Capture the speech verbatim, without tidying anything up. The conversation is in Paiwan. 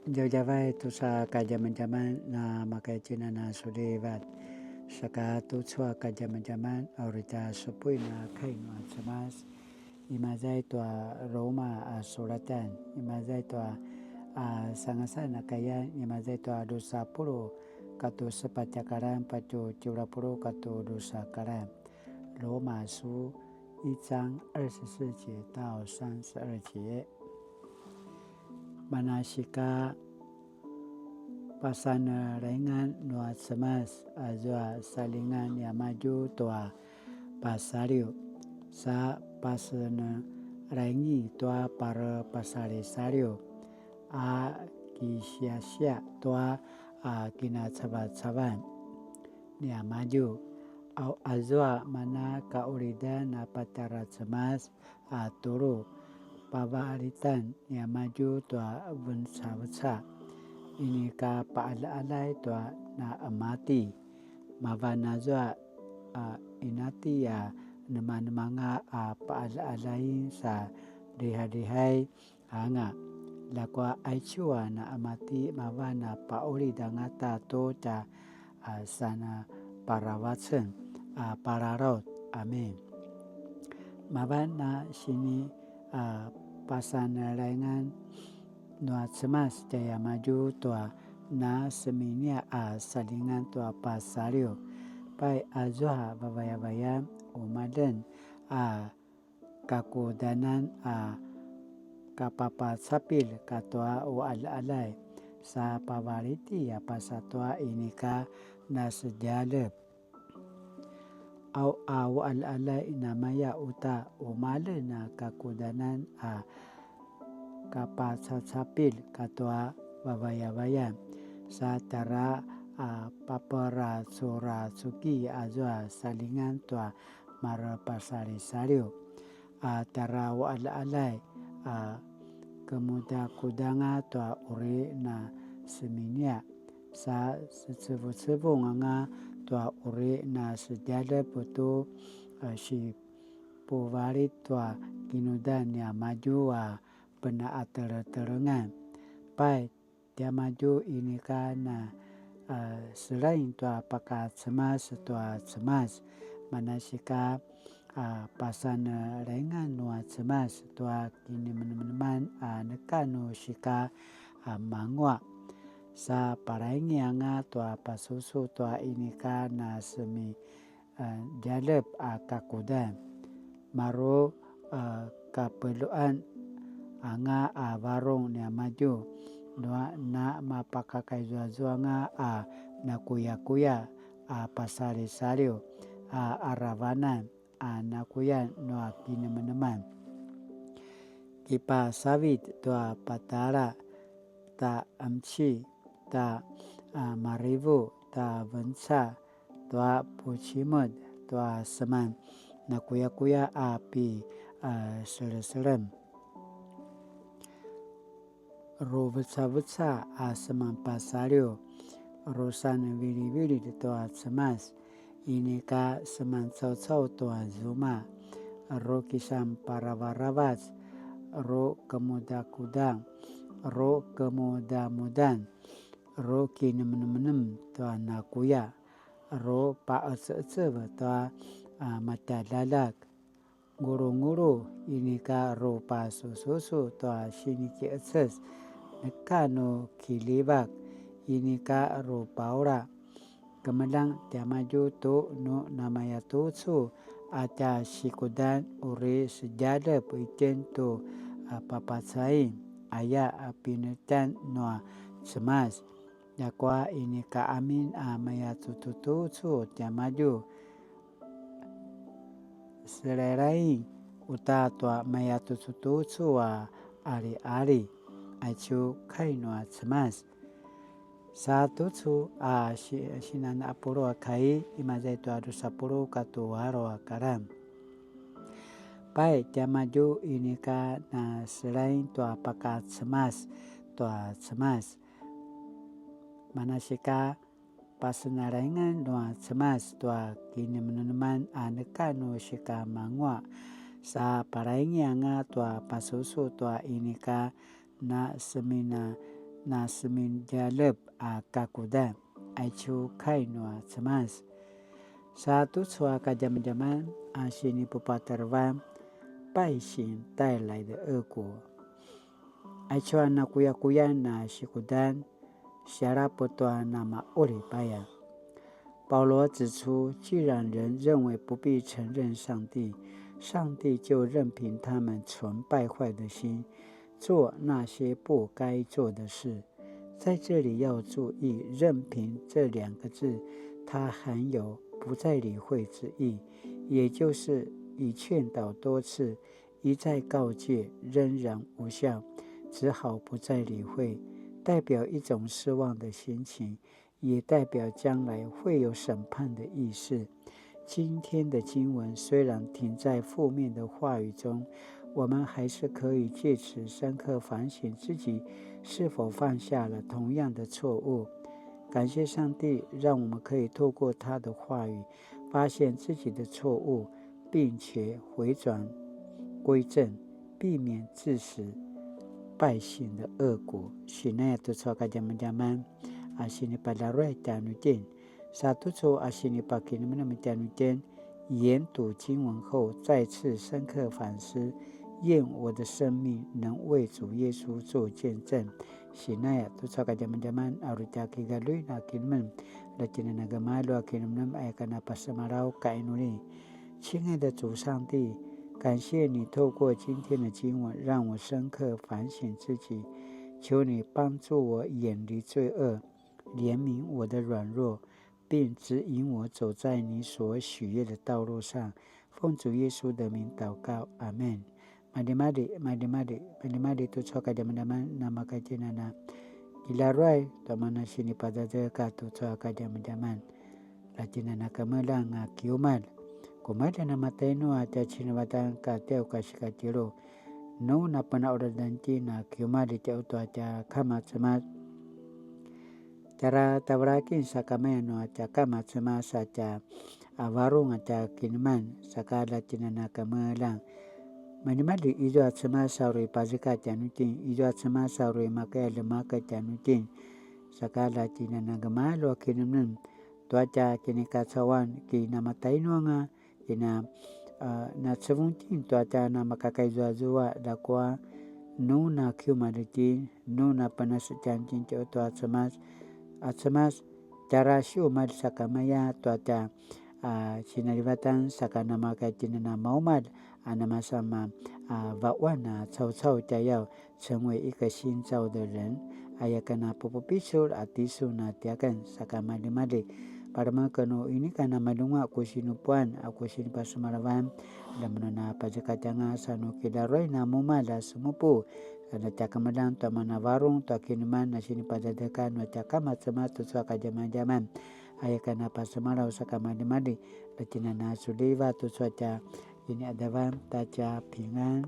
Djavadjavay tusa kadjamadjaman na makaitjinan a sulivat. Saka tucu a kadjamadjaman a uri tja supuin a kai nua Cemas. Imaza i tua Roma a sulatan. Imaza i tua a sangasan a kayan. Imaza i tua dusa puluq katu sepatj a karan patju tjelu a puluq katu dusa karan. 罗马书一章二十四节到三十二节。 Manasika pasanalaingan nua Cemas azua salingan niamadju tua pasaliw, sa pasenalaingi tua parepasalisaliw a kisiasiaq tua a kinacavacavan niamadju. Au azua mana kaulidan a patjara Cemas a tulu, pavalitan niamadju tua vencaveca, inika paqaljaqaljay tua na emati. Mavan azua a inati a nemanemanga a paqaljaqaljayin sa lihalihay anga. Ljakua aicu a na emati mavan a paqulid angata tu tja a sana paravacen a palalaut. Amin. Mavan a sini a pasanalaingan nua Cemas tjaiamadju tua na seminia a salingan tua pasaliw. Pai azua vavayavayan umaljen a kakudanan a kapapacapil katua uqaljaqaljay, sa pavaliti a pasa tua inika nasedjalep. Au a uqaljaqaljay namaya uta umaljen a kakudanan a kapacacapil katua vavayavayan, sa tjara a paperacuracuki azua salingan tua marepasalisaliw, a tjara uqaljaqaljay a kemudakudanga tua uri na seminia, sa secevucevung anga tua uri na sedjalep tu a sipuvalit tua kinudan niamadju a penaqateletelengan. Pai tiamadju inika na a selain tua pakacemas tua Cemas, manasika a pasanalaingan nua Cemas tua kinemeneman a neka nu sika a manguaq. Sa palaingi anga tua pasusu tua inika na semi a djalep a kakudan. Maru a kapeluan anga a varung niamadju nua na mapakakaizuazuanga a nakuyakuya a pasalisaliw a aravanan a nakuya nua kinemeneman. Kipasavit tua patala, ta emci, ta a marivu, ta venca, tua pucimed, tua seman nakuyakuya a pi a seleselem. Ruvecaveca a seman pasaliw, rusan vilivililj tua Cemas, inika seman caucau tua zuma, ru kisan paravaravac, ru kemudakudang, ru kemudamudan, ru kinemenemenem tua nakuya, ru paqeceqecev tua a matjaljaljak, ngulungulu inika ru pasususu tua sinikiqeces, neka nu kiljivak inika ru paula. Kemeljang tiamadju tu nu namayatucu a tja sikudan uri sedjalep itjen tu a papacain, aya a pinetjan nua Cemas. Ljakua inika amin a mayatucutucu tiamadju, selelaing uta tua mayatucutucu a aliali, aicu kai nua Cemas. Sa tucu a si-, sinan a pulu a kai, imaza i tua dusa pulu katu alu a karan. Pai tiamadju inika na selaing tua pakacemas tua Cemas. Manasika pasenalaingan nua Cemas tua kinemeneman a neka nu sikamanguaq, sa palaingi anga tua pasusu tua inika na semina na semindjalep a kakudan. Aicu kai nua Cemas. Sa tucu a kadjamadjaman a sinipupatarevan, 败兴带来的恶果. Aicu a nakuyakuyan a sikudan, sialapu tua namaqulip aya. 保罗指出，既然人认为不必承认上帝，上帝就任凭他们存败坏的心，做那些不该做的事。在这里要注意，任凭这两个字，它含有不再理会之意，也就是已劝导多次，一再告诫，仍然无效，只好不再理会，代表一种失望的心情，也代表将来会有审判的意思。今天的经文虽然停在负面的话语中，我们还是可以借此深刻反省自己是否犯下了同样的错误。感谢上帝，让我们可以透过他的话语，发现自己的错误，并且回转归正，避免自食败兴的恶果。Sinaya tucu a kadjamadjaman a sinipalaruay tjanuitjen. Sa tucu a sinipakinemenem tjanuitjen, 研读经文后再次深刻反思，愿我的生命能为主耶稣做见证。Sinaya tucu a kadjamadjaman a uri tja kigaljuin a kinemenem, la tjinana gemalju a kinemenem aya ka na pasemalaw kainuli. 亲爱的主上帝，感谢你透过今天的经文，让我深刻反省自己。求你帮助我远离罪恶，怜悯我的软弱，并指引我走在你所喜悦的道路上。奉主耶稣的名祷告，阿们。Maljimalji, maljimalji, maljimalji tucu a kadjamadjaman, namaka tjinana kilaruay, tua mana sinipadadeka tucu a kadjamadjaman. La tjinana kemeljang a kiumalj. Kumalj a namatainu a tja cinavatan ka tjau ka sikatjelu. Nu napenaudadan tjina kiumalj tjau tua tja kama Cemas. Tjara tavelakin sakamaya nua tja kama Cemas a tja a varung a tja kineman, saka la tjinana kemeljang. Maljimalji izua Cemas a uri pazeka tjanuitjen, izua Cemas a uri makaya ljemaka tjanuitjen, saka la tjinana gemalju a kinemenem, tua tja kinikacauan, kinamatainu anga, kina, a, nacevung itjen tua tja namakakaizuazua, ljakua nu na kiumalj itjen, nu napenasetjan itjen tjau tua Cemas, a Cemas, tjara siumalj sakamaya tua tja, a, sinalivatan saka namaka tjinana maumalj, a, namasama, a, vaquan a caucau tjayau, 成为一个新造的人. Aya ka na pupupicul a tisun a tiaken saka maljimalji. Palemeken nu inika na malunga ku sinupuan a ku sinipasemalavan. Lemenu na pazekatjanga sa nu kilaruay na mumalj a semupu. Sa na tja kemeljang tua mana varung tua kineman na sinipadadeka nua tja kama Cemas tucu a kadjamadjaman. Aya ka na pasemalaw saka maljimalji. La tjinana suliva tucu a tja ini adavan ta tja pingan.